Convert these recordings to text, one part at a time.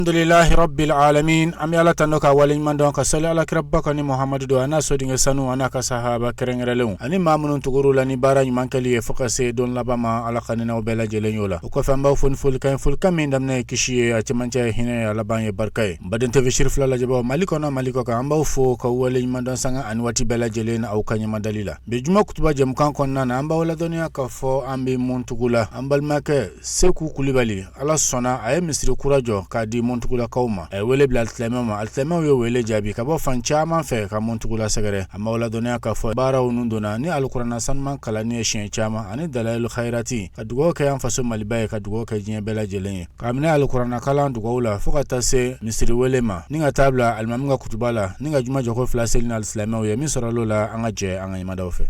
Alhamdulilahi rabbil alamin. An bɛ Ala tanu ka waleɲuman dɔn, ka sali alakiraba kan ni Muhamadu don, a n'a sodenkɛ sanu, a n'a ka sahaba kɛrɛnkɛrɛnlenw ani maa minnu tugur'u la ni baara ɲuman kɛli ye fo ka se don laban ma. Ala ka n'aw bɛɛ lajɛlen y'o la. O kɔfɛ, an b'aw fo ni folikan ye, folikan min daminɛ ye kisi ye, a cɛmancɛ ye hinɛ ye, a laban ye barika ye. Baden TV siri fila lajɛbaaw, Mali kɔnɔ, Mali kɔ kan, an b'aw fo ka waleɲuman dɔn sanga ani waati bɛɛ lajɛlen aw ka ɲɛmadali la. Bi juma kutuba jɛmukan kɔnɔna na, an b'aw ladɔnniya k'a fɔ an bɛ Muntugula. An balimakɛ Seku Kulibali, Ala sɔnna, a ye misiri kura jɔ k'a di Muntugulakaw ma. A ye wele bila alisilamɛw ma, alisilamɛw ye wele jaabi ka bɔ fan caman fɛ ka Muntugula sɛgɛrɛ. An b'aw ladɔnniya k'a fɔ baaraw nun donna ni alikuranɛ sanuman kalanni ye siɲɛ caman ani dalayilu hayirati, ka dugawu kɛ an faso Maliba ye, ka dugawu kɛ diɲɛ bɛɛ lajɛlen ye, k'a minɛ alikuranɛ kalan dugawu la fo ka taa se misiri wele ma, ni ka taa bila alimami ka kutuba la, ni ka juma jɔko fila seli ni alisilamɛw ye. Min sɔrɔl'o la, an ka jɛ an ka ɲɛmadaw fɛ.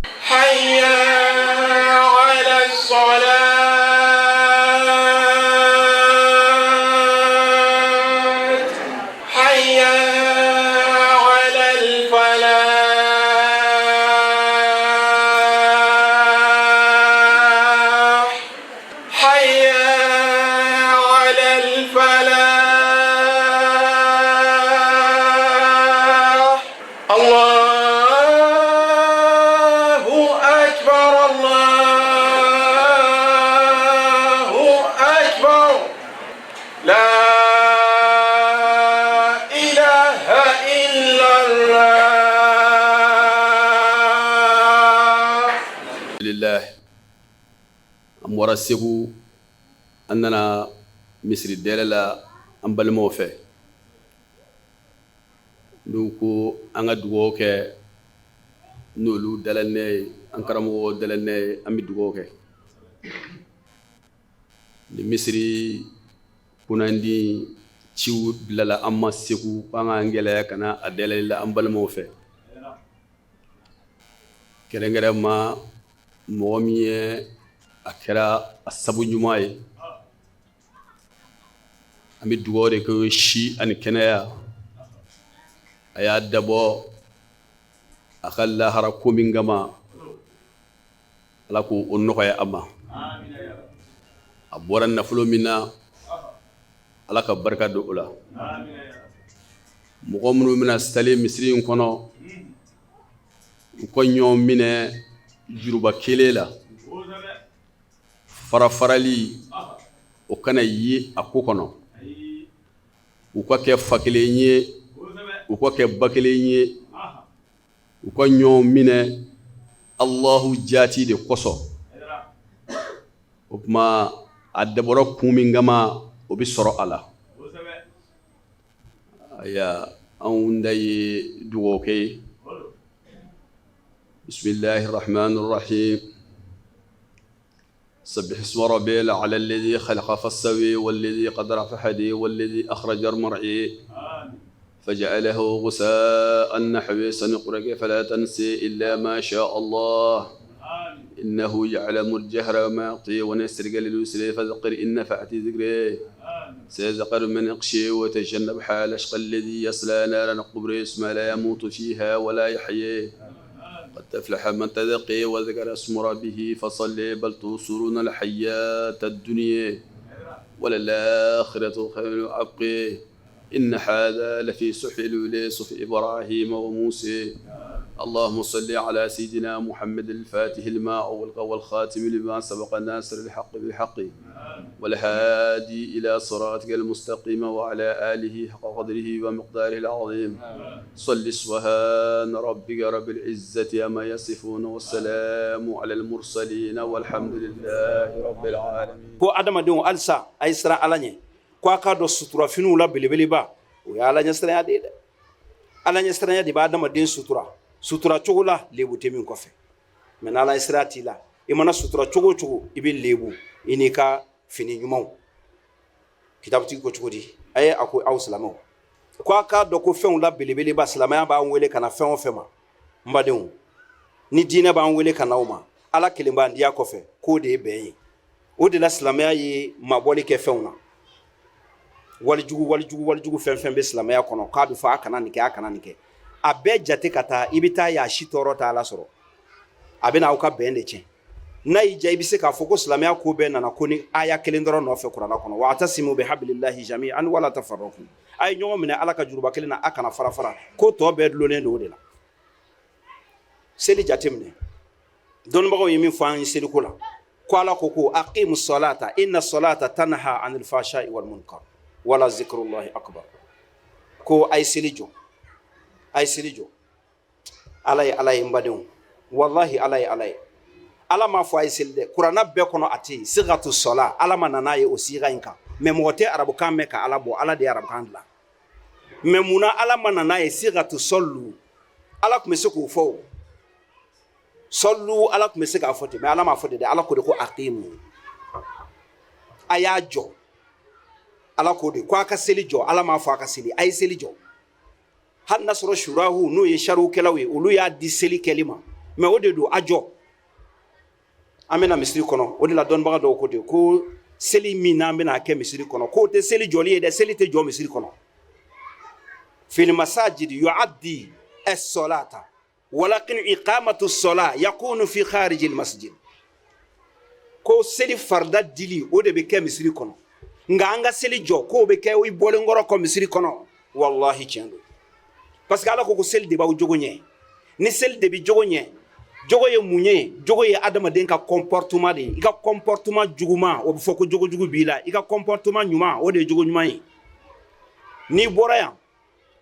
An bɔra Segu, an nana misiri dayɛlɛ la an balimaw fɛ. N'u ko an ka dugawu kɛ n'olu dalanɛ ye, an karamɔgɔ dalanɛ ye, an bɛ dugawu kɛ. Ni misiri kunnandi ciw bilala an ma Segu, an k'an gɛlɛya ka na a dayɛlɛli la an balimaw fɛ, kɛrɛnkɛrɛnma mɔgɔ min ye a kɛra a sabu ɲuman ye. An bɛ dugawu de kɛ si ani kɛnɛya. A y'a dabɔ a ka lahara ko min kama, Ala k'o nɔgɔya a ma. A bɔra nafolo min na, Ala ka barika don o la. Mɔgɔ minnu bɛna sali misiri in kɔnɔ, u ka ɲɔgɔn minɛ juruba kelen la. Fara farali o kana ye a ko kɔnɔ. U ka kɛ fa kelen ye, u ka kɛ ba kelen ye, u ka ɲɔgɔn minɛ Alahu jaati de kosɔn. O tuma a dabɔra kun min kama, o bɛ sɔrɔ a la. Ayiwa, anw da ye dugawu kɛ ye. Bisimilahi rahmani rahim. Sabbih isma rabbikal a'la alladhi khalaqa fasawwa walladhi qaddara fahada walladhi akhraja al-mar'a faja'alahu ghusa'an nahwa sanuqri'uka fala tansa illa ma sha Allah innahu ya'lamu al-jahra wa ma yakhfa wa nuyassiruka lil-yusra fadhakkir in nafa'ati dhikra sayadhakkaru man yakhsha wa yatajannabuha al-ashqa alladhi yasla nara al-kubra thumma la yamutu fiha wa la yahya. Qad aflaha man tazakka wa dhakara isma rabbihi fasalla bal tu'thiruna al-hayata ad-dunya wa lal-akhiratu khayrun wa abqa inna hadha lafi suhufi al-ula suhufi Ibrahima wa Musa. Allahumma salli ala sayyidina Muhammad al-fatihi lima ughliqa wal-khatimi lima sabaqa nasiri al-haqqi bil-haqqi wal-hadi ila siratika al-mustaqim wa ala alihi haqqa qadrihi wa miqdarihi al-azim. Salli subhana rabbika rabbil izzati amma yasifun wa salamun ala al-mursalin walhamdulillahi rabbil alamin. Ko adamadenw, halisa a ye siran Ala ɲɛ, ko a k'a dɔn suturafiniw la belebeleba, o ye Ala ɲɛsiranya de ye dɛ. Ala ɲɛsiranya de bɛ adamaden sutura, sutura cogo la lebu tɛ min kɔfɛ. Mais n'Ala ɲɛsiranya t'i la, i mana sutura cogo o cogo, i bɛ lebu i n'i ka fini ɲumanw. Kitabutigi ko cogo di? A ye a ko aw silamɛw, ko a k'a dɔn ko fɛnw la belebeleba, silamɛya b'an wele ka na fɛn o fɛn ma, n badenw, ni diinɛ b'an wele ka na o ma, Ala kelenbandiya kɔfɛ, k'o de ye bɛn ye. O de la silamɛya ye mabɔli kɛ fɛnw na. Walijugu, walijugu, walijugu, fɛn fɛn bɛ silamɛya kɔnɔ k'a bɛ fɔ a kana nin kɛ, a kana nin kɛ, a bɛɛ jate ka taa, i bɛ taa ye a si tɔɔrɔ t'a la sɔrɔ, a bɛna aw ka bɛn de tiɲɛ. N'a y'i diya, i bɛ se k'a fɔ ko silamɛya ko bɛɛ nana ko ni aya kelen dɔrɔn nɔfɛ kuranɛ kɔnɔ: wa'tasimu bihablillahi jami'an wala tafarraqu. A ye ɲɔgɔn minɛ Ala ka juruba kelen na, a kana fara fara. Ko tɔ bɛɛ dulonnen don o de la. Seli jateminɛ, dɔnnibagaw ye min fɔ an ye seliko la, ko Ala ko ko aqimu salata inna salata tanha anil fahsha'i wal munkar wala zikrullahi akbar. Ko a ye seli jɔ, a ye seli jɔ. Ala ye Ala ye, n badenw, wallahi Ala ye Ala ye. Ala m'a fɔ a ye seli dɛ. Kuranna bɛɛ kɔnɔ a tɛ yen sigatu sɔla. Ala ma nana ye o siga in kan. Mais mɔgɔ tɛ arabukan mɛn ka Ala bɔ. Ala de ye arabukan dilan. Mais munna Ala ma nana ye sigatu sɔlu? Ala tun bɛ se k'o fɔ o sɔlu, Ala tun bɛ se k'a fɔ ten, mais Ala m'a fɔ ten dɛ. Ala ko de ko aqimu, a y'a jɔ. Ala ko de ko a ka seli jɔ. Ala m'a fɔ a ka seli, a ye seli jɔ. Hali n'a sɔrɔ surahu, n'o ye sariwukɛlaw ye, olu y'a di seli kɛli ma, mais o de don, a jɔ. An bɛna misiri kɔnɔ, o de la dɔnnibaga dɔw ko ten ko seli min n'an bɛna kɛ misiri kɔnɔ, k'o tɛ seli jɔli ye dɛ. Seli tɛ jɔ misiri kɔnɔ. Fil masajid yuaddi as-salata walakin iqamatu as-sala yakunu fi kharij al-masjid. Ko seli farida dili, o de bɛ kɛ misiri kɔnɔ, nka an ka seli jɔ, k'o bɛ kɛ i bɔlen kɔrɔ kɔ misiri kɔnɔ. Wallahi, tiɲɛ don, parce que Ala ko ko seli de b'aw jogo ɲɛ. Ni seli de bɛ jogo ɲɛ, jogo ye mun ye? Jogo ye adamaden ka comportement de ye. I ka comportement juguman, o bɛ fɔ ko jogo jugu b'i la. I ka comportement ɲuman, o de ye jogo ɲuman ye. N'i bɔra yan,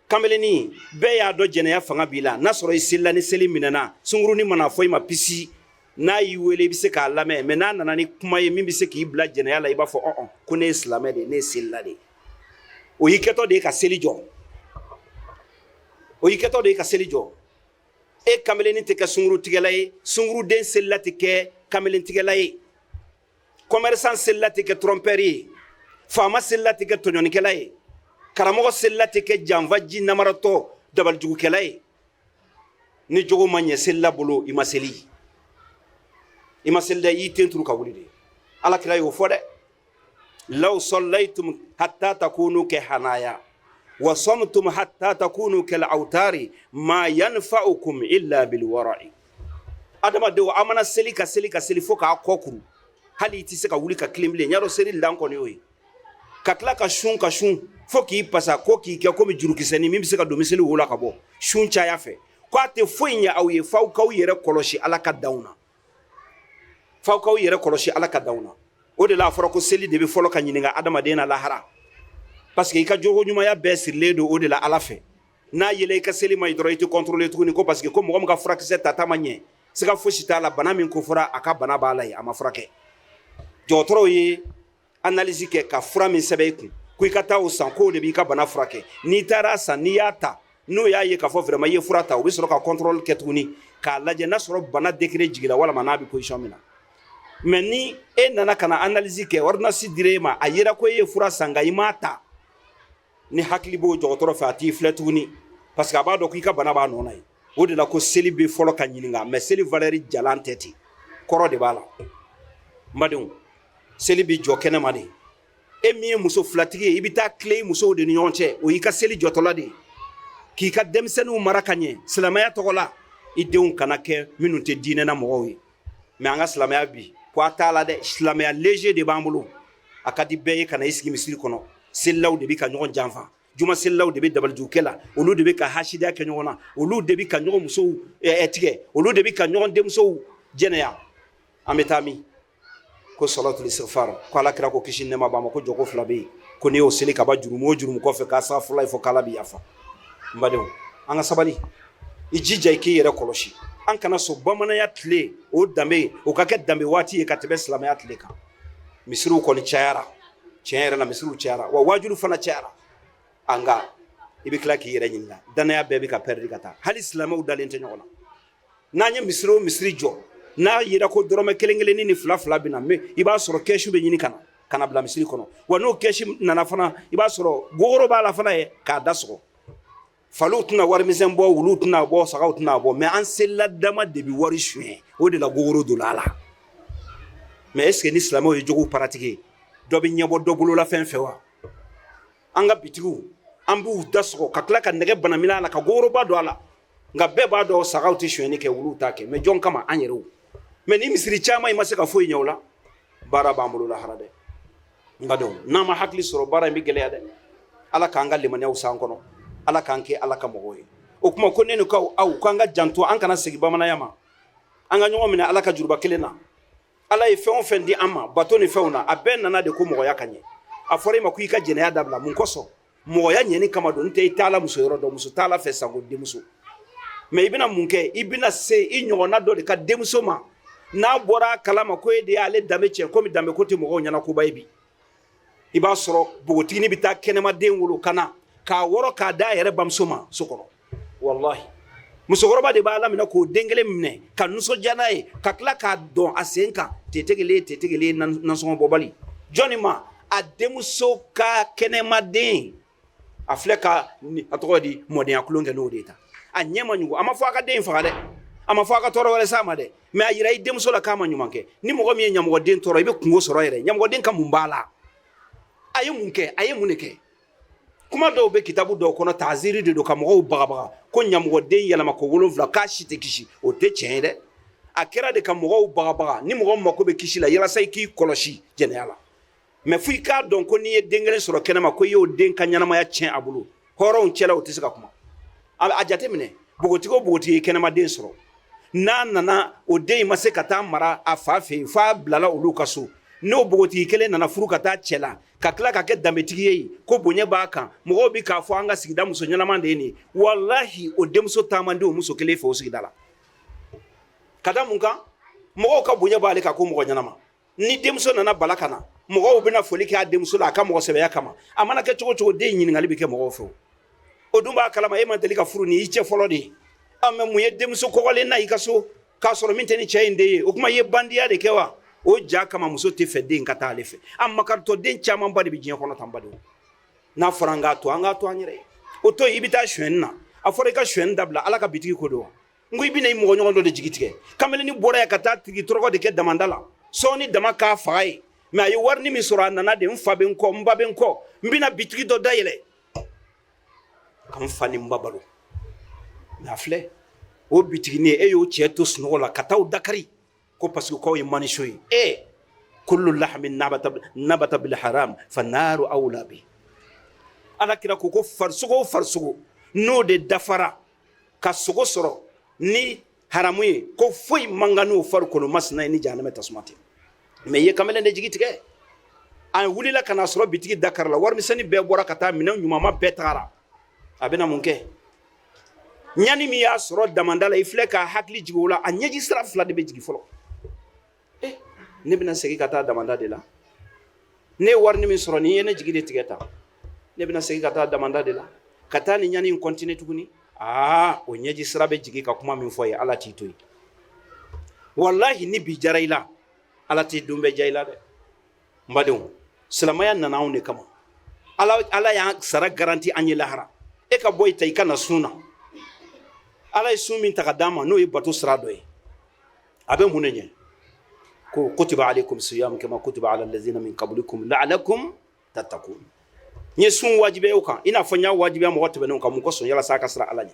kamelennin bɛɛ y'a dɔn jɛnɛya fanga b'i la. N'a sɔrɔ i selila, ni seli minɛna, sunkurunin mana fɔ i ma pisi, n'a y'i wele, i bɛ se k'a lamɛn. Mais n'a nana ni kuma ye min bɛ se k'i bila jɛnɛya la, i b'a fɔ ɔn ko ne ye silamɛ de ye, ne ye selila de ye. O y'i kɛtɔ de ye ka seli jɔ. O y'i kɛtɔ de ye ka seli jɔ. E kamelennin tɛ kɛ sunkurutigɛla ye, sunkuruden selila tɛ kɛ kamelentigɛla ye, commerçant selila tɛ kɛ trompeur ye, faama selila tɛ kɛ tɔɲɔnikɛla ye, karamɔgɔ selila tɛ kɛ janfaji namaratɔ dabalijugukɛla ye. Ni jogo ma ɲɛ selila bolo, i ma seli, i ma seli dɛ. I y'i ten turu ka wuli de. Ala kira y'o fɔ dɛ: law sallaytum hatta takunu ka hanaya wa samtum hatta takunu kal awtari ma yanfa'ukum illa bil wara'i. Adamadenw, a mana seli ka seli ka seli fo k'a kɔ kuru, hali i tɛ se ka wuli ka tilen bilen. Y'a dɔn seli dan kɔni y'o ye, ka tila ka sun ka sun fo k'i pasa, ko k'i kɛ komi jurukisɛnin min bɛ se ka don miseli wo la ka bɔ sun caya fɛ, ko a tɛ foyi ɲɛ aw ye f'aw k'aw yɛrɛ kɔlɔsi Ala ka danw na, f'aw k'aw yɛrɛ kɔlɔsi Ala ka danw na. O de la a fɔra ko seli de bɛ fɔlɔ ka ɲininka adamaden na lahara, parce que i ka jogo ɲumanya bɛɛ sirilen don o de la Ala fɛ. N'a yɛlɛ i ka seli ma ɲi dɔrɔn, i tɛ contrôler tuguni, ko parce que ko mɔgɔ min ka furakisɛ tata ma ɲɛ, siga fosi t'a la, bana min ko fɔra, a ka bana b'a la yen, a ma furakɛ. Dɔgɔtɔrɔw ye analyse kɛ ka fura min sɛbɛn i kun ko i ka taa o san, k'o de b'i ka bana furakɛ. N'i taara san, n'i y'a ta, n'o y'a ye k'a fɔ vraiment i ye fura ta, u bɛ sɔrɔ ka contrôle kɛ tuguni k'a lajɛ n'a sɔrɔ bana degré jiginna walama n'a bɛ position min na. Mais ni e nana ka na analyse kɛ, ordonnance dira e ma, a yera ko e ye fura san nka i m'a ta, ni hakili b'o dɔgɔtɔrɔ fɛ, a t'i filɛ tuguni, parce que a b'a dɔn k'i ka bana b'a nɔ na ye. O de la ko seli bɛ fɔlɔ ka ɲininka. Mais seli valeur jalan tɛ ten, kɔrɔ de b'a la. N badenw, seli bɛ jɔ kɛnɛma de. E min ye muso filatigi ye, i bɛ taa tile i musow de ni ɲɔgɔn cɛ, o y'i ka seli jɔtɔla de ye. K'i ka denmisɛnninw mara ka ɲɛ silamɛya tɔgɔ la, i denw kana kɛ minnu tɛ diinɛ na mɔgɔw ye. Mais an ka silamɛya bi, ko a t'a la dɛ. Silamɛya léger de b'an bolo. A ka di bɛɛ ye ka na i sigi misiri kɔnɔ. Selilaw de bɛ ka ɲɔgɔn janfa, juma selilaw de bɛ dabalijugukɛ la, olu de bɛ ka hasidiya kɛ ɲɔgɔn na, olu de bɛ ka ɲɔgɔn musow tigɛ, olu de bɛ ka ɲɔgɔn denmusow jɛnɛya. An bɛ taa min ko salatul istighfar, ko Ala kira ko kisi nɛma b'a ma, ko jɔko fila bɛ yen, ko n'i y'o seli ka ban jurumu o jurumu kɔfɛ, k'a safurulayi fɔ, k'Ala bɛ yafa. N badenw, an ka sabali, i jija i k'i yɛrɛ kɔlɔsi. An kana sɔn bamananya tile o danbe o ka kɛ danbe waati ye ka tɛmɛ silamɛya tile kan. Misiriw kɔni cayara, tiɲɛ yɛrɛ la, misiriw cayara wa waajulu fana cayara. An nka i bɛ tila k'i yɛrɛ ɲininka, danaya bɛɛ bɛ ka pɛrɛdi ka taa, hali silamɛw dalen tɛ ɲɔgɔn na. N'an ye misiri o misiri jɔ, n'a yera ko dɔrɔmɛ kelen kelennin ni fila fila bɛ na, mais i b'a sɔrɔ kɛsu bɛ ɲini ka na bila misiri kɔnɔ. Wa n'o kɛsu nana fana, i b'a sɔrɔ gogoro b'a la fana ye k'a da sɔgɔ. Faliw tɛna warimisɛn bɔ, wuluw tɛna bɔ, sagaw tɛna bɔ, mais an selila dama de bɛ wari suɲɛ. O de la gogoro donna a la. Mais est ce que ni silamɛw ye jogo pratiquer, dɔ bɛ ɲɛbɔ dɔ bolola fɛn fɛ wa? An ka bitigiw, an b'u da sɔgɔ ka tila ka nɛgɛ banamina a la ka gogoroba don a la, nka bɛɛ b'a dɔn sagaw tɛ sonyɛni kɛ, wuluw t'a kɛ. Mais jɔn kama? An yɛrɛw. Mais ni misiri caman i ma se ka foyi ɲɛ o la, baara b'an bolo lahara dɛ. N badenw, n'an ma hakili sɔrɔ, baara in bɛ gɛlɛya dɛ. Ala k'an ka limaniyaw san kɔnɔ, Ala k'an kɛ Ala ka mɔgɔw ye. O kuma ko ne ni kaw aw k'an ka janto, an kana segin bamananya ma, an ka ɲɔgɔn minɛ Ala ka juruba kelen na. Ala ye fɛn o fɛn di an ma, bato ni fɛnw na, a bɛɛ nana de ko mɔgɔya ka ɲɛ. A fɔra i ma ko i ka jɛnɛya dabila, mun kosɔn? Mɔgɔya ɲɛni kama don. N tɛ i t'a la muso yɔrɔ dɔn, muso t'a la fɛ sanko denmuso. Mais i bɛna mun kɛ? I bɛna se i ɲɔgɔnna dɔ de ka denmuso ma, n'a bɔra a kalama ko e de y'ale danbe tiɲɛ. Komi danbe ko tɛ mɔgɔw ɲɛna koba ye bi, i b'a sɔrɔ npogotiginin bɛ taa kɛnɛmaden wolo ka na k'a wɔrɔ k'a da a yɛrɛ bamuso ma so kɔnɔ. Walahi, musokɔrɔba de b'a laminɛ k'o den kelen minɛ ka nisɔndiya n'a ye, ka tila k'a dɔn a sen kan tetegele tetegele, nasɔngɔ bɔbali. Jɔnni ma? A denmuso ka kɛnɛmaden. A filɛ ka a tɔgɔ di mɔdenya tulon kɛ n'o de ye ta. A ɲɛ ma ɲugun. A ma fɔ a ka den faga dɛ, a ma fɔ a ka tɔɔrɔ wɛrɛ s'a ma dɛ, mais a yira i denmuso la k'a ma ɲuman kɛ. Ni mɔgɔ min ye ɲamɔgɔden tɔɔrɔ, i bɛ kungo sɔrɔ yɛrɛ. Ɲamɔgɔden ka mun b'a la? A ye mun kɛ? A ye mun de kɛ? Kuma dɔw bɛ kitabu dɔw kɔnɔ, taaziri de don ka mɔgɔw bagabaga ko ɲamɔgɔden yɛlɛma ko 7 k'a si tɛ kisi. O tɛ tiɲɛ ye dɛ. A kɛra de ka mɔgɔw bagabaga. Ni mɔgɔ mako bɛ kisi la, yalasa i k'i kɔlɔsi jɛnɛya la. Mais fo i k'a dɔn ko n'i ye den kelen sɔrɔ kɛnɛma, ko i y'o den ka ɲɛnamaya tiɲɛ a bolo, hɔrɔnw cɛla o tɛ se ka kuma. A jateminɛ, npogotigi o npogotigi ye kɛnɛmaden sɔrɔ, n'a nana o den in ma se ka taa mara a fa fɛ yen, f'a bilala olu ka so, n'o npogotigi kelen nana furu ka taa cɛ la, ka tila ka kɛ danbetigi ye, ko bonya b'a kan, mɔgɔw bi k'a fɔ an ka sigida muso ɲɛnama de ye nin, walahi, o denmuso taama den o muso kelen fɛ o sigida la. Ka da mun kan? Mɔgɔw ka bonya b'ale kan ko mɔgɔ ɲɛnama. Ni denmuso nana bala ka na, mɔgɔw bɛna foli kɛ a denmuso la a ka mɔgɔ sɛbɛya kama. A mana kɛ cogo cogo, den ɲininkali bɛ kɛ mɔgɔw fɛ. O dun b'a kalama e ma deli ka furu, ni i cɛ fɔlɔ de ye. A mais mun ye denmuso kɔgɔlen na i ka so k'a sɔrɔ min tɛ ni cɛ in den ye? O kuma, i ye bandiya de kɛ wa? O ja kama, muso tɛ fɛ den ka taa ale fɛ. A makaritɔ den camanba de bɛ diɲɛ kɔnɔ tan, badenw. N'a fɔra an k'a to, an k'a to an yɛrɛ ye. O to yen, i bɛ taa sonyɛni na. A fɔra i ka sonyɛni dabila, Ala ka bitigi ko don wa? N ko i bɛna i mɔgɔ ɲɔgɔn dɔ de jigi tigɛ. Kamalennin bɔra yan ka taa tigi tɔrɔkɔ de kɛ damanda la, sɔɔni dama k'a faga ye. Mais a ye warini min sɔrɔ, a nana de: n fa bɛ n kɔ, n ba bɛ n kɔ, n bɛna bitigi dɔ dayɛlɛ ka n fa ni n ba balo. Mais a filɛ, o bitiginin, e y'o cɛ to sunɔgɔ la ka taa o dakari ko parce que k'aw ye maniso ye. E kullu lahmin nabata bil haram fa naru awla bi. Ala kira ko farisogo o farisogo n'o de dafara ka sogo sɔrɔ ni haramu ye, ko foyi man kan n'o farikolo masina ye ni jahanamɛ tasuma tɛ. Mais i ye kamalen de jigi tigɛ. A wulila ka n'a sɔrɔ bitigi da karila, warimisɛnnin bɛɛ bɔra ka taa, minɛn ɲumanma bɛɛ tagara. A bɛna mun kɛ? Ɲani min y'a sɔrɔ damanda la, i filɛ k'a hakili jigin o la, a ɲɛji sira fila de bɛ jigin fɔlɔ. Eh, ne bɛna segin ka taa damanda de la. Ne ye warini min sɔrɔ nin ye, ne jigi de tigɛ ta. Ne bɛna segin ka taa damanda de la ka taa ni ɲani in continuer tuguni. Aa, o ɲɛji sira bɛ jigin ka kuma min fɔ ye, Ala t'i to yen. Walahi, ni bi jara i la, Ala t'i don bɛɛ diya i la dɛ. N badenw, silamɛya nana anw de kama. Ala y'an sara garanti an ye lahara. E ka bɔ i ta i ka na sun na. Ala ye sun min ta ka d'an ma, n'o ye bato sira dɔ ye, a bɛ mun de ɲɛ? Ko kutiba alaykum siyam kama kutiba ala allazina min qablikum la'alakum tattaqun. N ye sun wajibiya o kan i n'a fɔ n y'a wajibiya mɔgɔ tɛmɛnenw kan. Mun kosɔn? Yalasa a ka siran Ala ɲɛ.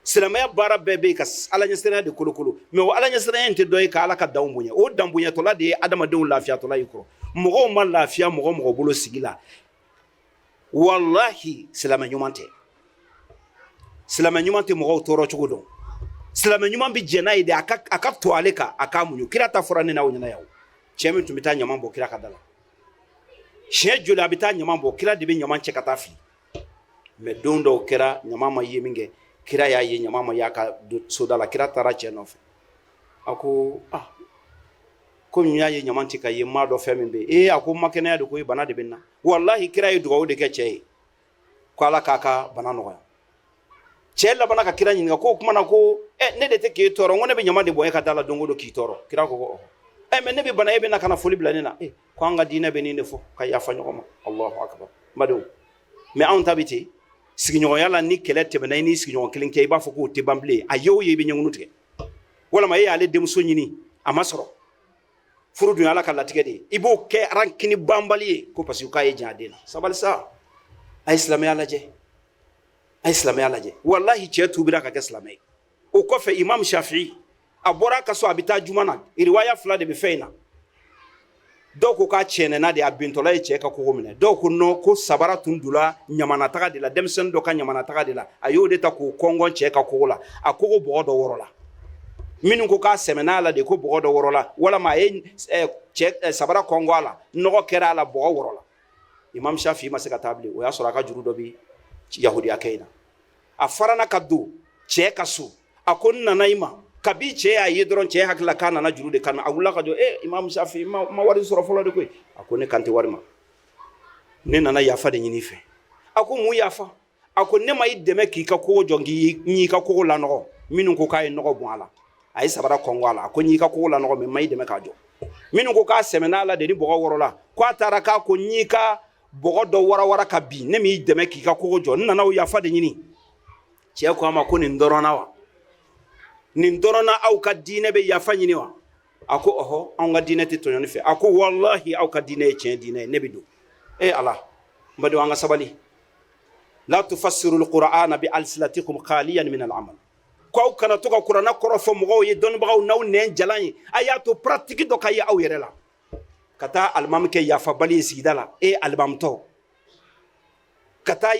Silamɛya baara bɛɛ bɛ yen ka Ala ɲɛsiranya de kolokolo. Mais o Ala ɲɛsiranya in tɛ dɔ ye ka Ala ka danw bonya. O dan bonyatɔla de ye adamadenw lafiyatɔla y'i kɔrɔ. Mɔgɔw ma lafiya mɔgɔ mɔgɔ bolo sigi la, walahi, silamɛ ɲuman tɛ. Silamɛ ɲuman tɛ mɔgɔw tɔɔrɔ cogo dɔn. Silamɛ ɲuman bɛ jɛn n'a ye de, a ka to ale kan, a k'a muɲu. Kira ta fɔra ne n'aw ɲɛna yan. Cɛ min tun bɛ taa ɲaman bɔ kira ka da la, siɲɛ joli a bɛ taa ɲaman bɔ, kira de bɛ ɲaman cɛ ka taa fili. Mais don dɔw kɛra, ɲaman ma ye min kɛ, kira y'a ye ɲaman ma y'a ka soda la. Kira taara cɛ nɔfɛ, a ko: ah, komi n y'a ye ɲaman tɛ ka ye, n m'a dɔn fɛn min bɛ yen. Ee, a ko n ma kɛnɛya de, ko bana de bɛ n na. Walahi, kira ye dugawu de kɛ cɛ ye ko Ala k'a ka bana nɔgɔya. Cɛ labanna ka kira ɲininka ko o kuma na ko ɛ, ne de tɛ k'e tɔɔrɔ? N ko ne bɛ ɲaman de bɔ e ka da la don o don k'i tɔɔrɔ. Kira ko ko ɔhɔ. Ɛ, mais ne bɛ bana, e bɛ na ka na foli bila ne na. E ko an ka diinɛ bɛ nin de fɔ, ka yafa ɲɔgɔn ma. Allahu akbar. N badenw, mais anw ta bɛ ten sigiɲɔgɔnya la. Ni kɛlɛ tɛmɛna i ni sigiɲɔgɔn kelen kɛ, i b'a fɔ k'o tɛ ban bilen. A ye o ye, i bɛ ɲɛkunu tigɛ. Walama e y'ale denmuso ɲini, a ma sɔrɔ. Furu dun ye Ala ka latigɛ de ye. I b'o kɛ rancune banbali ye ko parce que k'a ye jɛn a den na. Sabali sa, a ye silamɛya lajɛ, a ye silamɛya lajɛ. Walahi, cɛ tubira ka kɛ silamɛ ye. O kɔfɛ, Imam Shafi A bɔra a ka so, a bɛ taa juma na. Riwaya fila de bɛ fɛn in na. Dɔw ko k'a cɛnɛna de, a bintɔla ye cɛ ka kogo minɛ. Dɔw ko non, ko sabara tun donna ɲamanataga de la, denmisɛnnin dɔ ka ɲamanataga de la, a y'o de ta k'o kɔngɔn cɛ ka kogo la, a kogo bɔgɔ dɔ wɔrɔla. Minnu ko k'a sɛmɛna a la de, ko bɔgɔ dɔ wɔrɔla, walama a ye cɛ sabara kɔngɔn a la, nɔgɔ kɛra a la, bɔgɔ wɔrɔla. Imam Shafi ma se ka taa bilen. O y'a sɔrɔ a ka juru dɔ bi yahudiyakɛ in na. A farana ka don cɛ ka so, a ko n nana i ma. Kabi cɛ y'a ye dɔrɔn, cɛ hakili la k'a nana juru de kama. A wulila ka jɔ. E Imam Shafi, ma wari sɔrɔ fɔlɔ de koyi. A ko ne kan tɛ wari ma, ne nana yafa de ɲini i fɛ. A ko mun yafa? A ko ne ma i dɛmɛ k'i ka kogo jɔ, n y'i ka kogo lanɔgɔ. Minnu ko k'a ye nɔgɔ bɔn a la, a ye sabara kɔngɔ a la, a ko n y'i ka kogo lanɔgɔ, mais n ma i dɛmɛ k'a jɔ. Minnu ko k'a sɛmɛna a la de ni bɔgɔ wɔrɔla, ko a taara k'a ko n y'i ka bɔgɔ dɔ warawara ka bin, ne m'i dɛmɛ k'i ka kogo jɔ, n nana o yafa de ɲini. Cɛ ko a ma ko nin dɔrɔn na wa? Nin dɔrɔn na aw ka diinɛ bɛ yafa ɲini wa? A ko ɔhɔ, anw ka diinɛ tɛ tɔɲɔni fɛ. A ko walahi, aw ka diinɛ ye tiɲɛ diinɛ ye, ne bɛ don. E Ala, n badenw, an ka sabali. La tufassiru alqur'ana bi alsinatikum khaliyan min al'amal. Ko aw kana to ka kuranna kɔrɔ fɔ mɔgɔw ye, dɔnnibagaw, n'aw nɛn jalan ye. A y'a to pratique dɔ ka ye aw yɛrɛ la. Ka taa alimami kɛ yafabali ye sigida la, e alimamutɔ, ka taa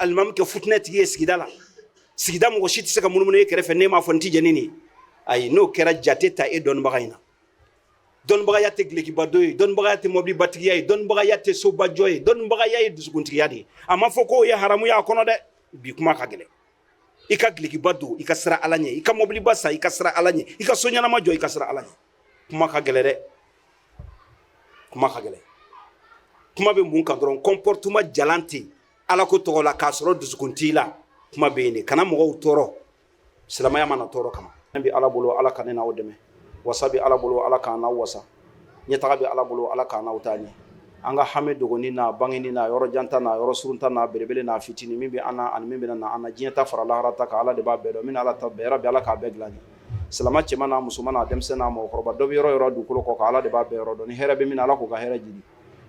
alimami kɛ futinɛ tigi ye sigida la, sigida mɔgɔ si tɛ se ka munumunu e kɛrɛfɛ n'e m'a fɔ n ti jɛn ni nin ye. Ayi, n'o kɛra, jate ta e dɔnnibaga in na. Dɔnnibagaya tɛ gilekibadon ye, dɔnnibagaya tɛ mɔbilibatigiya ye, dɔnnibagaya tɛ sobajɔ ye, dɔnnibagaya ye dusukuntigiya de ye. A ma fɔ k'o ye haramu ye a kɔnɔ dɛ. Bi kuma ka gɛlɛn. I ka gilekiba don, i ka siran Ala ɲɛ. I ka mɔbiliba san, i ka siran Ala ɲɛ. I ka so ɲɛnama jɔ, i ka siran Ala ɲɛ. Kuma ka gɛlɛn dɛ, kuma ka gɛlɛn. Kuma bɛ mun kan dɔrɔn? Comportement jalan tɛ Ala ko tɔgɔ la k'a sɔrɔ dusukun t'i la. Kuma bɛ yen de. Kana mɔgɔw tɔɔrɔ, silamɛya ma na tɔɔrɔ kama. Bɛ Ala bolo, Ala ka ne n'aw dɛmɛ. Wasa bɛ Ala bolo, Ala k'an n'aw wasa. Ɲɛtaga bɛ Ala bolo, Ala k'an n'aw taa ɲɛ. An ka hami dogoni n'a bangeni n'a yɔrɔ janta n'a yɔrɔ surunta n'a belebele n'a fitinin, min bɛ an na ani min bɛna na an na, diɲɛ ta fara lahara ta kan, Ala de b'a bɛɛ dɔn. Min Ala ta bɛɛ yarabi, Ala k'a bɛɛ dilan ye. Silama cɛman n'a musoman n'a denmisɛn n'a mɔgɔkɔrɔba, dɔ bɛ yɔrɔ yɔrɔ dugukolo kɔ kan, Ala de b'a bɛɛ yɔrɔ dɔn. Ni hɛrɛ bɛ min na, Ala k'u ka hɛrɛ jidi.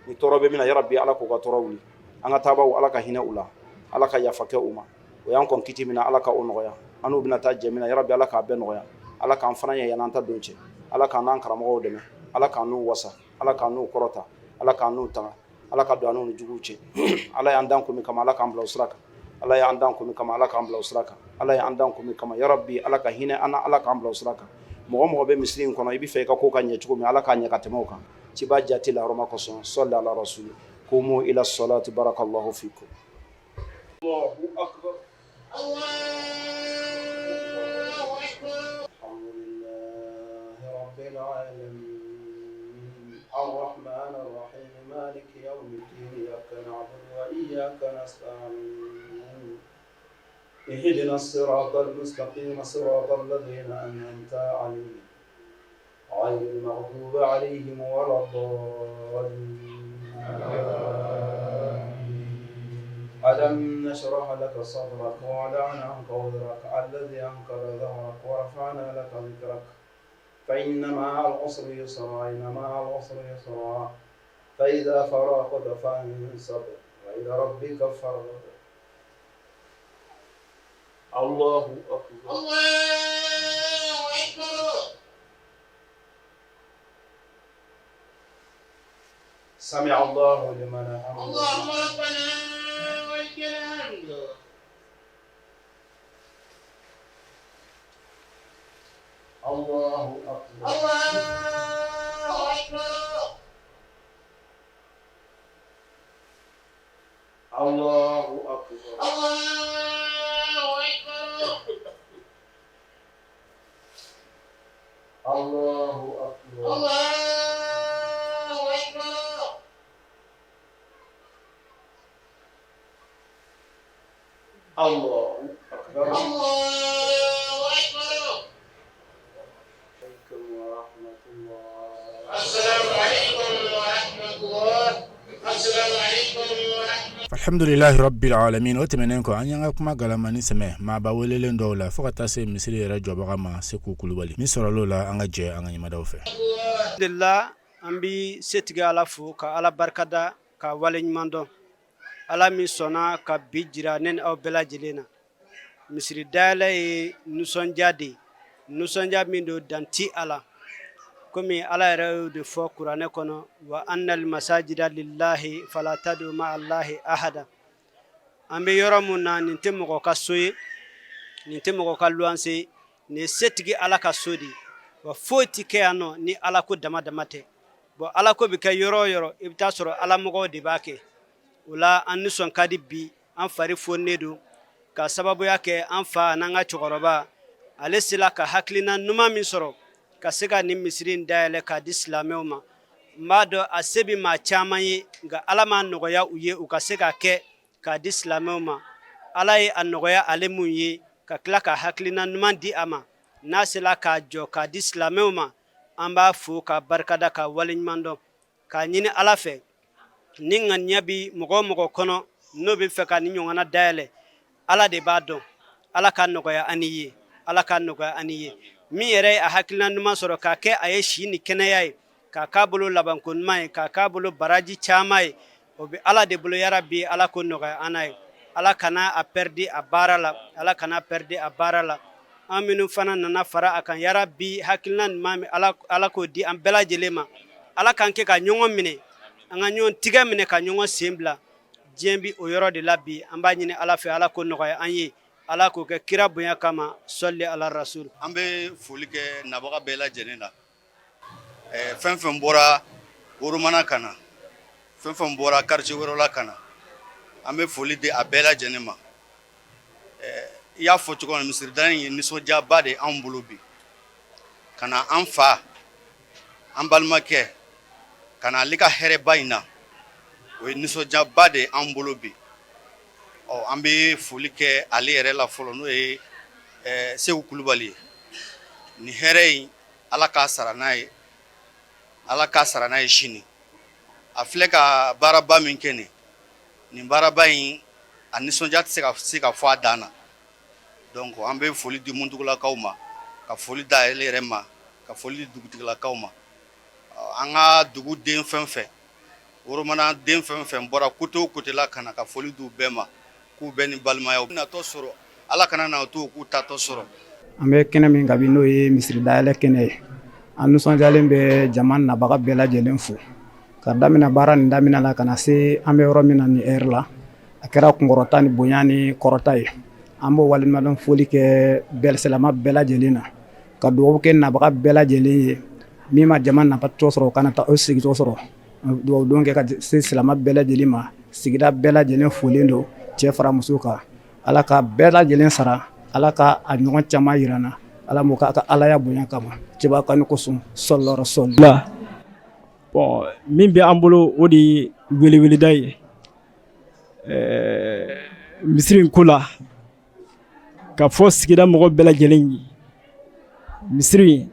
Ni tɔɔrɔ bɛ min na, yarabi, Ala k'u ka tɔɔrɔ wuli. An ka taabaw, Ala ka hinɛ u la, Ala ka yafa kɛ u ma. O y'an kɔn kiti min na, Ala ka o nɔgɔya. An n'u bɛna taa jɛ min na, yarabi, Ala k'a bɛɛ nɔgɔya. Ala k'an fana ɲɛ yan'an ta don cɛ. Ala k'an n'an karamɔgɔw dɛmɛ, Ala k'an n'u wasa, Ala k'an n'u kɔrɔta, Ala k'an n'u tanga, Ala ka don an n'u ni juguw cɛ. Ala y'an dan kun min kama, Ala k'an bila o sira kan. Ala y'an dan kun min kama, Ala k'an bila o sira kan. Ala y'an dan kun min kama, yarabi, Ala ka hinɛ an na, Ala k'an bila o sira kan. Mɔgɔ mɔgɔ bɛ misiri in kɔnɔ, i bɛ fɛ i ka ko ka ɲɛ cogo min, Ala k'a ɲɛ ka tɛmɛ o kan. Ciba jati la hɔrɔma kosɔn, sɔli ala rasuli. Qumu ila salati, barakallahu fikum. Allahu akbar. Allahu akbar. Alhamdulillahi rabbil alamin. Arrahman arrahim. Maliki yawmiddin. Iyyaka na'budu wa iyyaka nasta'in. Ihdina as-sirata al-mustaqim, sirata alladhina an'amta 'alayhim ghayril maghdubi 'alayhim waladdallin. ألم نشرح لك صدرك ووضعنا عنك وزرك الذي أنقض ظهرك ورفعنا لك ذكرك فإن مع العسر يسرا إن مع العسر يسرا فإذا فرغت فانصب وإلى ربك فارغب الله أكبر الله أكبر سمع الله لمن حمده اللهم ربنا ولك الحمد الله أكبر الله أكبر الله أكبر الله أكبر الله أكبر الله أكبر الله أكبر الله أكبر عليكم ورحمة الله السلام عليكم ورحمة الله السلام عليكم ورحمة Alhamdulilahi rabbil alamin. O tɛmɛnen kɔ, an y'an ka kuma galamani sɛmɛ maaba welelen dɔw la, fo ka taa se misiri yɛrɛ jɔbaga ma, Seku Kulubali. Min sɔrɔl'o la, an ka jɛ an ka ɲɛmadaw fɛ. Alhamdulillah, an bi setigi Ala fo ka Ala barikada ka waleɲuman dɔn. Ala min sɔnna ka bi jira ne ni aw bɛɛ lajɛlen na. Misiri dayɛlɛ ye nisɔndiya de ye. Nisɔndiya min don, dan tɛ a la, komi Ala yɛrɛ y'o de fɔ kuranɛ kɔnɔ: wa annal masajida lillahi fala tad'u ma'a allahi ahada. An bɛ yɔrɔ min na, nin tɛ mɔgɔ ka so ye, nin tɛ mɔgɔ ka luwanse ye, nin ye setigi Ala ka so de ye. Wa foyi tɛ kɛ yan nɔ ni Ala ko dama dama tɛ. Bon, Ala ko bɛ kɛ yɔrɔ o yɔrɔ, i bɛ taa sɔrɔ Ala mɔgɔw de b'a kɛ. O la, an nisɔn ka di bi, an fari fonnen don ka sababuya kɛ an fa n'an ka cɛkɔrɔba, ale sela ka hakilina ɲuman min sɔrɔ ka se ka nin misiri in dayɛlɛ k'a di silamɛw ma. N b'a dɔn a se bɛ maa caman ye, nka Ala m'a nɔgɔya u ye u ka se ka kɛ k'a di silamɛw ma. Ala ye a nɔgɔya ale mun ye, ka tila ka hakilina ɲuman di a ma, n'a sela k'a jɔ k'a di silamɛw ma, an b'a fo ka barikada, ka waleɲuman dɔn, k'a ɲini Ala fɛ, ni ŋaniya bi mɔgɔ o mɔgɔ kɔnɔ, n'o bɛ fɛ ka ni ɲɔgɔnna dayɛlɛ, Ala de b'a dɔn, Ala ka nɔgɔya an ye, Ala ka nɔgɔya an ye. Min yɛrɛ ye a hakilina ɲuman sɔrɔ k'a kɛ, a ye si ni kɛnɛya ye, k'a k'a bolo labanko ɲuman ye, k'a k'a bolo baraji caman ye, o bɛ Ala de bolo. Yarabi, Ala ko nɔgɔya an ye. Ala kana a pɛridi a baara la, Ala kana pɛridi a baara la. An minnu fana nana fara a kan, yarabi, hakilina ɲuman min, Ala k'o di an bɛɛ lajɛlen ma. Ala k'an kɛ ka ɲɔgɔn minɛ, an ka ɲɔgɔn tigɛ minɛ, ka ɲɔgɔn sen bila. Diɲɛ bi o yɔrɔ de la bi. An b'a ɲini Ala fɛ, Ala ko nɔgɔya an ye, Ala k'o kɛ kira bonya kama. Sɔli ala rasul. An bɛ foli kɛ nabaga bɛɛ lajɛlen na, fɛn fɛn bɔra Woromana ka na, fɛn fɛn bɔra quartier wɛrɛ la ka na, an bɛ foli di a bɛɛ lajɛlen ma. I y'a fɔ cogo min, misirida in ye nisɔndiyaba de anw bolo bi, ka na an fa, an balimakɛ, ka na ale ka hɛrɛba in na, o ye nisɔndiyaba de anw bolo bi. Ɔ, an bɛ foli kɛ ale yɛrɛ la fɔlɔ, n'o ye Seku Kulubali ye. Nin hɛrɛ in, Ala k'a sara n'a ye, Ala k'a sara n'a ye sini. A filɛ ka baaraba min kɛ nin baaraba in, a nisɔndiya tɛ se ka fɔ a dan na. Donc an bɛ foli di Muntugulakaw ma, ka foli da ale yɛrɛ ma, ka foli di dugutigilakaw ma, an ka dugu den fɛn fɛn, Woromana den fɛn fɛn bɔra côté o côté la ka na, ka foli di u bɛɛ ma, k'u bɛɛ ni balimaya natɔ sɔrɔ, Ala kana na to k'u tatɔ sɔrɔ. An bɛ kɛnɛ min kan bi, n'o ye misiri dayɛlɛ kɛnɛ ye, an nisɔndiyalen bɛ jama nabaga bɛɛ lajɛlen fo, ka daminɛ baara nin daminɛ la ka na se an bɛ yɔrɔ min na nin heure la. A kɛra kunkɔrɔta ni bonya ni kɔrɔta ye. An b'o waleɲumandɔn foli kɛ bɛɛ silamɛ bɛɛ lajɛlen na, ka dugawu kɛ nabaga bɛɛ lajɛlen ye. Min ma jama nabatɔ sɔrɔ, o kana taa o sigitɔ sɔrɔ. Dugawu don kɛ ka se silamɛ bɛɛ lajɛlen ma. Sigida bɛɛ lajɛlen folen don, cɛ fara muso kan. Ala ka bɛɛ lajɛlen sara, Ala ka a ɲɔgɔn caman jira na, Ala m'o k'a ka Alaya bonya kama, cɛba kanu kosɔn, sɔlɔrɔ sɔli. Bon, min bɛ an bolo, o de ye weleweleda ye misiri in ko la, ka fɔ sigida mɔgɔ bɛɛ lajɛlen ye: misiri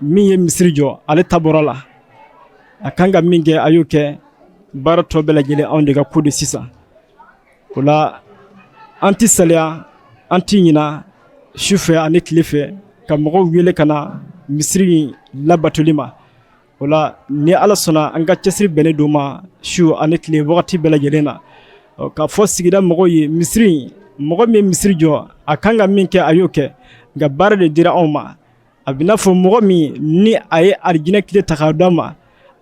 min ye misiri jɔ, ale ta bɔra la, a kan ka min kɛ, a y'o kɛ. Baara tɔ bɛɛ lajɛlen, anw de ka ko de sisan. O la, an tɛ saliya, an tɛ ɲina su fɛ ani tile fɛ ka mɔgɔw wele ka na misiri in labatoli ma. O la, ni Ala sɔnna, an ka cɛsiri bɛnnen don ma su ani tile, wagati bɛɛ lajɛlen na, k'a fɔ sigida mɔgɔw ye: misiri, mɔgɔ min ye misiri jɔ, a kan ka min kɛ, a y'o kɛ, nka baara de dira anw ma. A bɛ n'a fɔ mɔgɔ min ni a ye arijinɛ kile ta k'a d'a ma,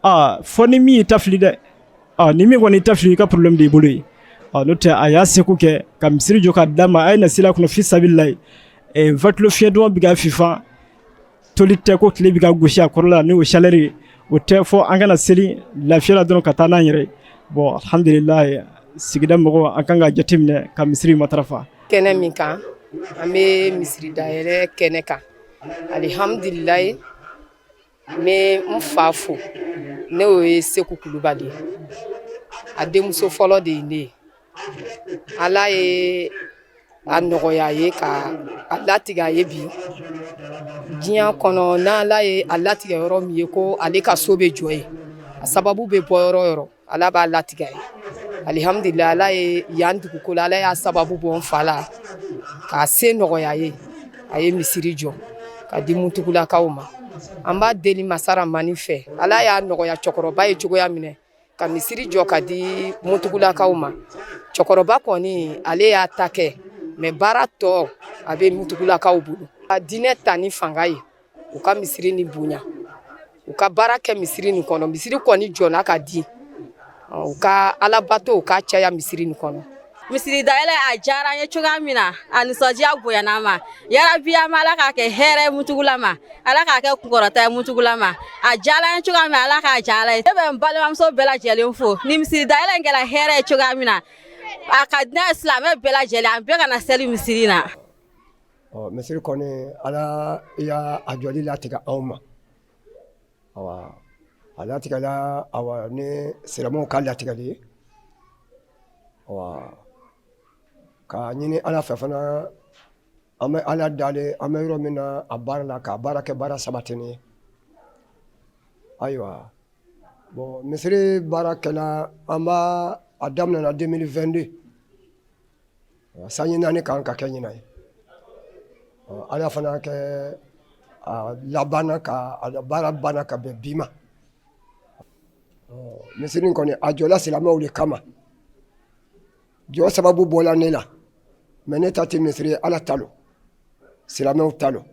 aa, fɔ ni min y'i ta fili dɛ. Ni min kɔni y'i ta fili, i ka problème de y'i bolo ye. N'o tɛ, a y'a seko kɛ ka misiri jɔ ka d'a ma. A ye na sira kɔnɔ fi sabililayi, ventilo fiɲɛ duman bɛ ka fifa, toli tɛ ko tile bɛ ka gosi a kɔrɔ la ni o chaleur ye, o tɛ fɔ an kana seli lafiya la dɔrɔn ka taa n'an yɛrɛ ye. Bon, alhamdulilayi, sigida mɔgɔw, an kan ka jateminɛ ka misiri matarafa. Kɛnɛ min kan, an bɛ misiri dayɛlɛ kɛnɛ kan, alihamudulilayi. N bɛ n fa fo, n'o ye Seku Kulubali ye, a denmuso fɔlɔ de ye ne ye. Ala ye a nɔgɔya a ye ka a latigɛ a ye bi diɲɛ kɔnɔ. N'Ala ye a latigɛ yɔrɔ min ye ko ale ka so bɛ jɔ yen, a sababu bɛ bɔ yɔrɔ o yɔrɔ, Ala b'a latigɛ a ye. Alihamudulila, Ala ye yan dugukolo, Ala y'a sababu bɔ n fa la k'a se nɔgɔya ye, a ye misiri jɔ ka di Muntugulakaw ma. An b'a deli masaramani fɛ, Ala y'a nɔgɔya cɛkɔrɔba ye cogoya minɛ ka misiri jɔ ka di Muntugulakaw ma. Cɛkɔrɔba kɔni, ale y'a ta kɛ, mais baara tɔ a bɛ Muntugulakaw bolo. Ka diinɛ ta ni fanga ye, u ka misiri ni bonya, u ka baara kɛ misiri nin kɔnɔ. Misiri kɔni jɔna ka di, u ka alabato, u ka caya misiri nin kɔnɔ. Misiri dayɛlɛ a diyara an ye cogoya min na, a nisɔndiya bonyana an ma. Yarabi, an ma Ala k'a kɛ hɛrɛ ye Mutugula ma, Ala k'a kɛ kunkɔrɔta ye Mutugula ma. A diyara an ye cogoya min na, Ala k'a diya Ala ye. Ne bɛ n balimamuso bɛɛ lajɛlen fo. Ni misiri dayɛlɛ in kɛra hɛrɛ ye cogoya min na, a ka di ne ye silamɛ bɛɛ lajɛlen, an bɛɛ ka na seli misiri in na. Ɔ, misiri kɔni, Ala y'a a jɔli latigɛ anw ma. A latigɛla, awa, ni silamɛw ka latigɛli ye, awa, k'a ɲini Ala fɛ fana. An bɛ Ala dali, an bɛ yɔrɔ min na, a baara la, k'a baara kɛ baara sabatinin ye. Ayiwa, bon, misiri baara kɛla, an b'a a daminɛna 2022, sanji 4 kan ka kɛ ɲinan ye. Ala fana kɛ a labanna ka a baara banna ka bɛn bi ma. Misiri in kɔni, a jɔla silamɛw de kama. Jɔ sababu bɔla ne la, mais ne ta tɛ misiri ye, Ala ta lo, silamɛw ta lo.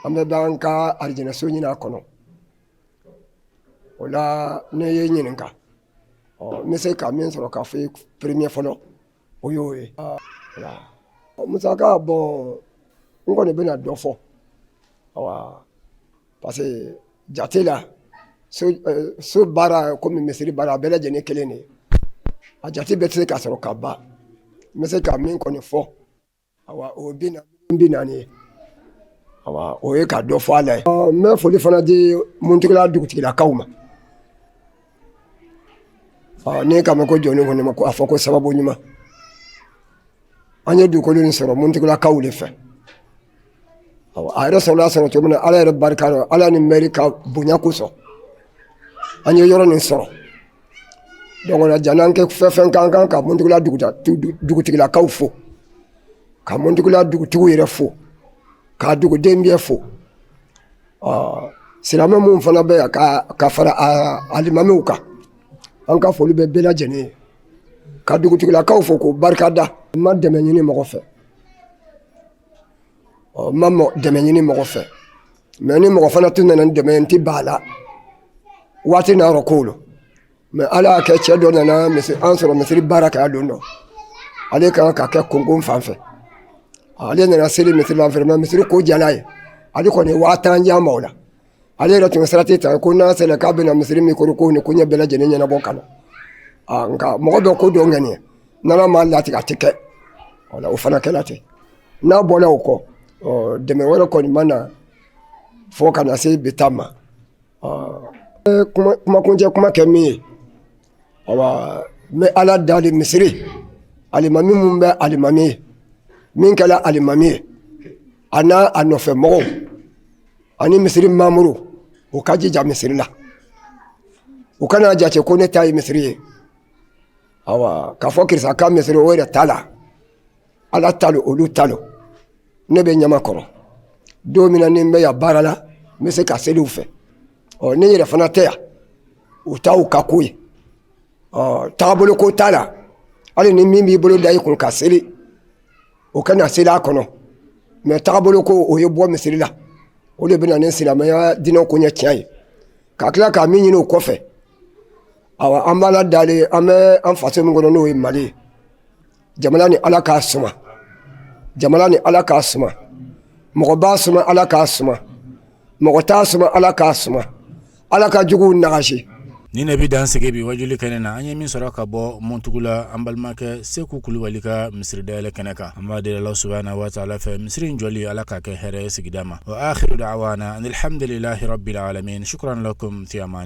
An bɛɛ b'an ka arijinɛso ɲini a kɔnɔ. O la, ne ye ɲininka, ɔ, n bɛ se ka min sɔrɔ k'a fɔ i premier fɔlɔ, o y'o ye. Musaka, bon, n kɔni bɛna dɔ fɔ, awa, parce que jate la, so baara komi misiri baara, a bɛɛ lajɛlen kelen de ye. A jate bɛɛ tɛ se ka sɔrɔ ka ban. N bɛ se ka min kɔni fɔ, awa, o 40 ye. Awa, o ye ka dɔ fɔ a la ye. N bɛ foli fana di Muntugula dugutigilakaw ma. N'i k'a mɛn ko jɔni kɔni ma ko a fɔ ko sababu ɲuman, an ye dugukolo in sɔrɔ Muntugulakaw de fɛ. A yɛrɛ sɔrɔla sɔrɔ cogo min na, Ala yɛrɛ barika rɔ, Ala ni mɛri ka bonya kosɔn, an ye yɔrɔ nin sɔrɔ. Donc o la, janni an kɛ fɛn fɛn kan kan ka Muntugula dugutigilakaw fo, ka Muntugula dugutigiw yɛrɛ fo, ka duguden bɛɛ fo, silamɛ minnu fana bɛ yan ka fara alimamiw kan, an ka foli bɛ bɛɛ lajɛlen ye, ka dugutigilakaw fo k'o barika da. N ma dɛmɛ ɲini mɔgɔ fɛ, n ma dɛmɛ ɲini mɔgɔ fɛ, mais ni mɔgɔ fana tun nana n dɛmɛ, n tɛ ban a la. Waati n'a yɔrɔ kow lo. Mais Ala y'a kɛ, cɛ dɔ nana an sɔrɔ misiri baara kɛ. A don dɔ, ale kan ka kɛ konko fan fɛ, ale nana seli misiri la. Vraiment, misiri ko diyara ye. Ale kɔni ye 50 000 di an ma. O la, ale yɛrɛ tun sarati ta ko n'a sera k'a bɛna misiri mikoro ko ni koɲɛ bɛɛ lajɛlen ɲɛnabɔ ka na. Nka mɔgɔ dɔ ko dɔ ŋaniya, n'Ala m'a latigɛ, a tɛ kɛ. O fana kɛla ten. N'a bɔra o kɔ, dɛmɛ wɛrɛ kɔni ma na fo ka na se bi ta ma. Kumakuncɛ kuma kɛ min ye, awa, n bɛ Ala dali, misiri alimami min bɛ alimami ye, min kɛra alimami ye, a n'a a nɔfɛ mɔgɔw ani misiri mamuru, u ka jija misiri la. U kana jate ko ne ta ye misiri ye, awa, k'a fɔ karisa ka misiri, o yɛrɛ ta la. Ala ta lo, olu ta lo. Ne bɛ ɲama kɔrɔ don min na, ni n bɛ yan baara la, n bɛ se ka seli u fɛ. Ɔ, ne yɛrɛ fana tɛ yan, u t'aw ka ko ye. Ɔ, taabolo ko t'a la. Hali ni min b'i bolo da i kun ka seli, o kana seli a kɔnɔ. Mais taabolo ko, o ye bɔ misiri la, o de bɛ na ni silamɛya diinɛ ko ɲɛ tiɲɛ ye. Ka tila k'a min ɲini o kɔfɛ, awa, an b'Ala dali, an bɛ an faso min kɔnɔ, n'o ye Mali ye, jamana ni Ala k'a suma, jamana ni Ala k'a suma. Mɔgɔ b'a suma, Ala k'a suma. Mɔgɔ t'a suma, Ala k'a suma. Ala ka juguw nagasi. Nin de bɛ dan sigi bi wajuli kɛnɛ na. An ye min sɔrɔ ka bɔ Muntugula, an balimakɛ Seku Kulubali ka misiri dayɛlɛ kɛnɛ kan, an b'a deli Ala subahana wa taala fɛ, misiri in jɔli, Ala k'a kɛ hɛrɛ ye sigida ma. Wa akhiru da'wana alhamdulillahi rabbil alamin. Shukran lakum fi aman.